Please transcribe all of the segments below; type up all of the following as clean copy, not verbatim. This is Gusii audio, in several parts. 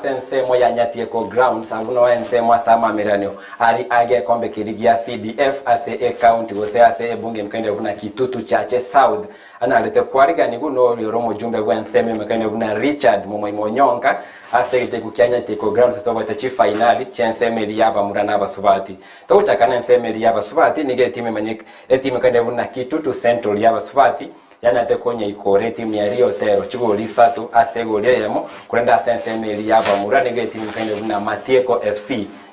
ase ensemo ya Nyatieko Grounds abwo noo ensemo ase amaamiranio ari agekombe keria gia CDF ase ecounty gose ase ebunge emikaine buna Kitutu Chache South anyarete kwariganigwa noria ore omojumbe bw'ensemo emikaine buna Richard Momoima Onyonka ase egecheku kia Nyatieko Grounds togoeta chifainali chi'ensemo eria y'abamura na abasubati. Togochaka nensemo eria y'abasubati nigo etimu emanyek etimu emikaine buna Kitutu Central y'abasubati Yanyarete konyaikora etimu ya Riotero chigori isato ase egori eyemo, korende ase ensemo eria y'abamura nigo etimu ekaine buna Matieko FC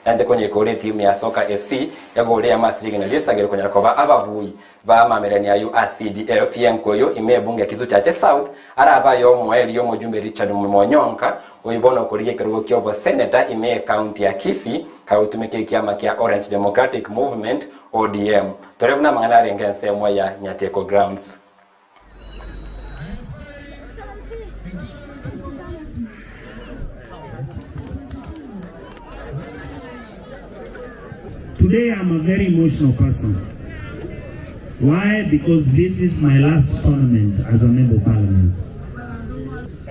yanyarete konyaikora etimu ya Soka FC egori eyemo ase rigena ri'esagero konyara koba ababui b'amamererania ayio a CDF y'enkoyo ime ebunge ya Kitutu Chache South arabe aye omoerio omojumbe Richard Monyonka oyio bono okorigia ekerogo ki'oboseneta ime y'ecounty ya Kisii kagotumeka ekiama kia Orange Democratic Movement ODM. Tore buna amang'ana arenge ensemo ya Nyateko Grounds. Today I'm a very emotional person. Why? Because this is my last tournament as a member of parliament.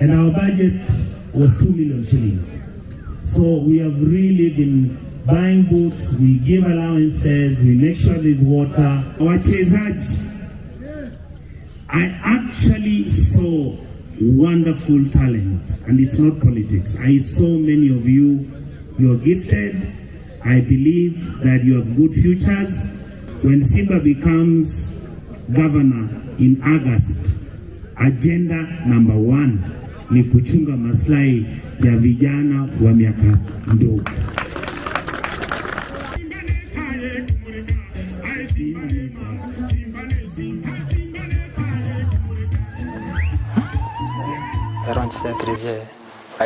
And our budget was 2 million shillings. So we have really been buying boots, we give allowances, we make sure there's water. Wachezaji, I actually saw wonderful talent, and it's not politics. I saw many of you, you are gifted. I believe that you have good futures. When Simba becomes governor in August, agenda number one ni kuchunga maslahi ya vijana wa miaka ndogo. Ero nchisetiri bie.